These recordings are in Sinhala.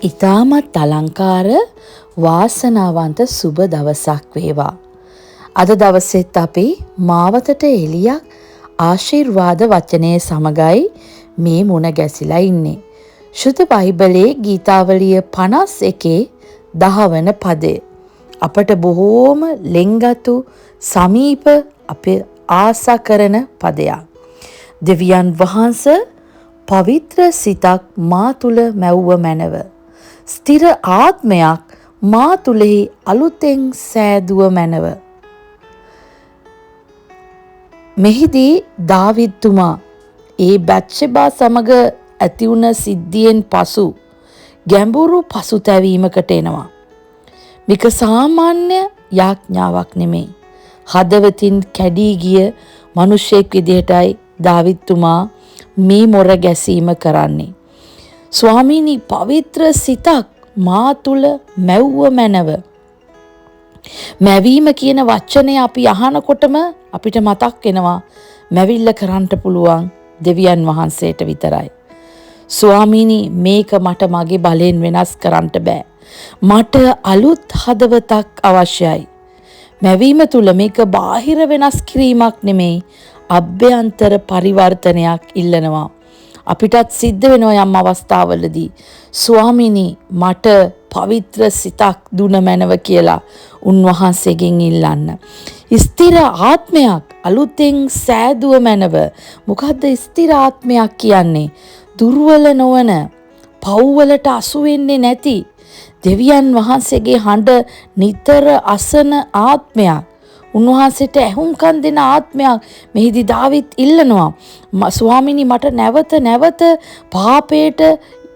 ඉතාමත් අලංකාර වාසනාවන්ත සුබ දවසක් වේවා. අද දවසෙත් අපි මාවතට එළියක් ආශිර්වාද වචනය සමගයි මේ මුණ ගැසිලා ඉන්නේ. ශුද්ධ බයිබලයේ ගීතාවලිය 51 10 වන පදය. අපට බොහෝම ලෙන්ගතු සමීප අපේ ආසා කරන පදයක්. දෙවියන් වහන්සේ පවිත්‍ර සිතක් මා තුල මැව්ව මැනව. ස්ථිර ආත්මයක් මා තුලෙහි අලුතෙන් සෑදුව මැනව. මෙහිදී දාවිද්තුමා ඒ බත්ෂෙබා සමග ඇති වුණ සිද්ධියෙන් පසු ගැඹුරු පසුතැවීමකට එනවා. මේක සාමාන්‍ය යාඥාවක් නෙමෙයි. හදවතින් කැඩී ගිය මිනිසෙක් විදිහටයි දාවිද්තුමා මේ මොර ගැසීම කරන්නේ. ස්වාමීනි, පවිත්‍ර සිතක් මා තුල මැව්ව මැනව. මැවීම කියන වචනය අපි අහනකොටම අපිට මතක් වෙනවා මැවිල්ල කරන්න පුළුවන් දෙවියන් වහන්සේට විතරයි. ස්වාමීනි, මේක මට මගේ බලයෙන් වෙනස් කරන්න බෑ. මට අලුත් හදවතක් අවශ්‍යයි. මැවීම තුල මේක බාහිර වෙනස් කිරීමක් නෙමෙයි, අභ්‍යන්තර පරිවර්තනයක් ඉල්ලනවා. අපිටත් සිද්ධ වෙනවා යම් අවස්ථාවලදී ස්වාමීනි මට පවිත්‍ර සිතක් දුන මැනව කියලා උන්වහන්සේගෙන් ඉල්ලන්න. ස්ථිර ආත්මයක් අලුතෙන් සෑදුව මැනව. මොකද්ද ස්ථිර ආත්මයක් කියන්නේ? දුර්වල නොවන, පව්වලට අසු වෙන්නේ නැති, දෙවියන් වහන්සේගේ හඬ නිතර අසන ආත්මයක්. උන්වහන්සේට ඇහුම්කන් දෙන ආත්මයක් මෙහිදී දාවිත් ඉල්ලනවා. ස්වාමිනී, මට නැවත නැවත පාපයට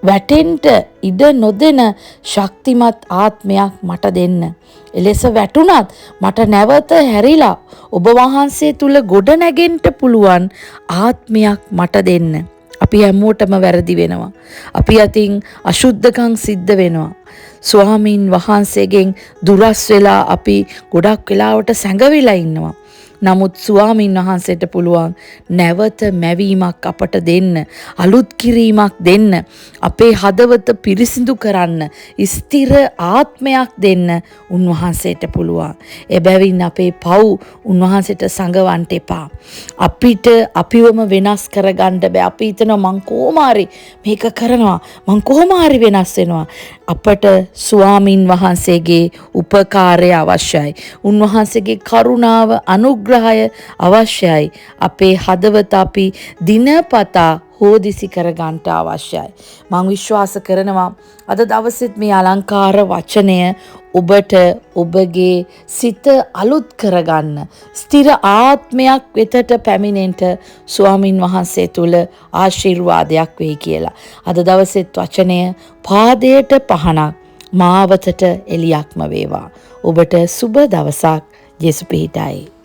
වැටෙන්න ඉඩ නොදෙන ශක්තිමත් ආත්මයක් මට දෙන්න. එලෙස වැටුණත් මට නැවත හැරිලා ඔබ වහන්සේ තුල ගොඩ නැගෙන්න පුළුවන් ආත්මයක් මට දෙන්න. අපි හැමෝටම වැරදි වෙනවා. අපි අතින් අශුද්ධකම් සිද්ධ වෙනවා. ස්වාමීන් වහන්සේගෙන් දුරස් වෙලා අපි ගොඩක් වෙලාවට සැඟවිලා ඉන්නවා. නමුත් ස්වාමීන් වහන්සේට පුළුවන් නැවත මැවීමක් අපට දෙන්න, අලුත් කිරීමක් දෙන්න, අපේ හදවත පිරිසිදු කරන්න, ස්ථිර ආත්මයක් දෙන්න උන්වහන්සේට පුළුවන්. එබැවින් අපේ පව් උන්වහන්සේට සඟවන්න එපා. අපිට අපිවම වෙනස් කරගන්න බෑ. අපි හිතනවා මං කොහොම හරි මේක කරනවා, මං කොහොම හරි වෙනස් වෙනවා. අපට ස්වාමින් වහන්සේගේ උපකාරය අවශ්‍යයි. උන්වහන්සේගේ කරුණාව, අනුග්‍රහය අවශ්‍යයි. අපේ හදවත අපි දිනපතා හෝදිසි කරගන්නට අවශ්‍යයි. මං විශ්වාස කරනවා අද දවසෙත් මේ අලංකාර වචනය ඔබට ඔබගේ සිත අලුත් කරගන්න, ස්ථිර ආත්මයක් වෙතට පැමිණෙන්න ස්වාමින් වහන්සේ තුල ආශිර්වාදයක් වෙයි කියලා. අද දවසෙත් වචනය පාදයට පහනක්, මාවතට එළියක්ම වේවා. ඔබට සුබ දවසක්. ජේසු පිහිටයි.